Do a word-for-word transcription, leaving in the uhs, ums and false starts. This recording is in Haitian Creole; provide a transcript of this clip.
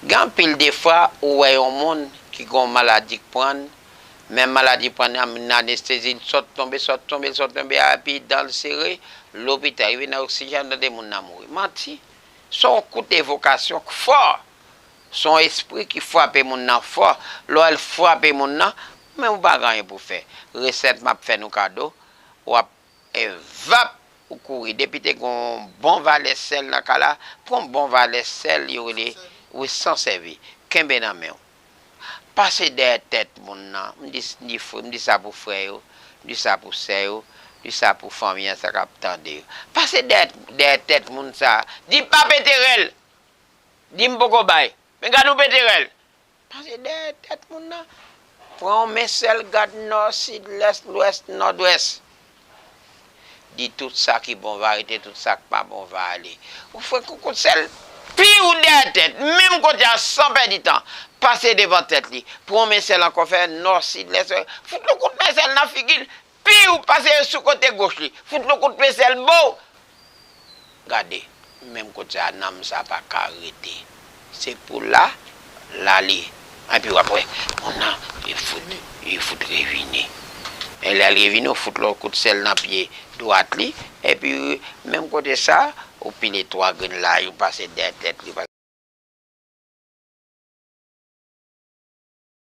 Gen anpil de fwa ou wè yon moun ki gen yon maladi k pran l, men maladi pran l nan anestezi, l sot tonbe, sot tonbe, l sot tonbe, epi dan l sere, lopital, rive nan oksijèn, tande moun nan mouri. Manti. Se yon kout evokasyon k fò. Se yon espri ki frape moun nan fò. Lè w frape moun nan, men ou pa gen anyen pou fè. Resèt m ap fè nou kado, w ap e vap, ou kouri. Depi te gen yon bon valè sèl nan kay la, pran yon bon valè sèl, yo rele, wi, san sèvi. Kenbe nan men w. Pase dèyè tèt moun nan. M di, m di, m di sa pou frè yo, m di sa pou sè yo, m di sa pou fanmi an, sa k ap tande yo. Pase dèyè, dèyè tèt moun sa. Di pa pete rèl. Di m poko bay. Men gad ou pete rèl. Pase dèyè tèt moun nan. Pran yon men sèl, gad nò, sid, lès, lwès, nòdwès. Di tout sa ki bon va rete, tout sa k pa bon va ale. Ou fwenk yon kout sèl, pi ou dèyè tèt, menm kote a, san pèdi tan. Pase devan tèt li. Pran yon men sèl ankò, fè nò, sid, lès, fout yon kout men sèl nan figi l. Pi ou pase sou kote goch li. Fout yon kout men sèl bo. Gade, menm kote sa, nanm sa pa ka rete. Se pou la, l ale. Epi w ap wè, moun nan, li fout, li fout revini. E lè l revini, ou fout lòt kout sèl nan pye dwat li. Epi, menm kote sa, ou pile twa grenn lay, ou pase dèyè tèt li,